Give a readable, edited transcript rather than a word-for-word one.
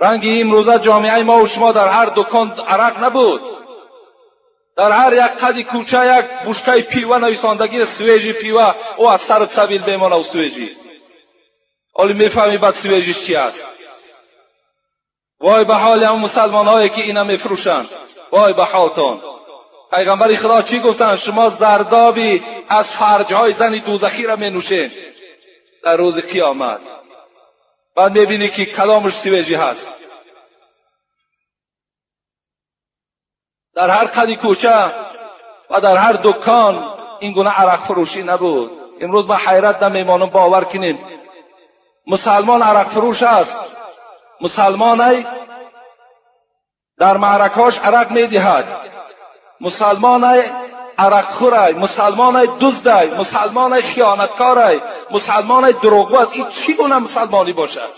Ранги имрӯза ҷомеаи мо шумо дар ҳар дукон арақ набуд. Дар ҳар як қади кӯча як бушкаи пива нависондагӣ, свежий пиво, ӯ аз сарат сабил бемона свежий. Ҳоли мефаҳмӣ баъд свежий ш чи аст. Вой ба ҳоли ҳамон мусалмонҳое, ки ина мефурӯшанд. Вой ба ҳолтон. Пайғамбари Худо чӣ гуфтанд? Шумо зардоби аз фарҷҳои зани дӯзахиро менӯшед дар рӯзи қиёмат. Баъд мебинӣ, ки каломаш свежий ҳаст. Дар ҳар қади кӯча ва дар ҳар дукон ин гуна арақфурӯшӣ набуд. Имрӯз ман ҳайрат намемонам, бовар кунем. Мусалмон арақфурӯш аст. Мусалмонай дар маъракаҳош арақ медиҳад. Мусалмонай арақхӯрай, мусалмонай дуздай, мусалмонай хиёнаткорай, мусалмонай дурӯғгӯ аст. Ин чӣ гуна мусалмонӣ бошад?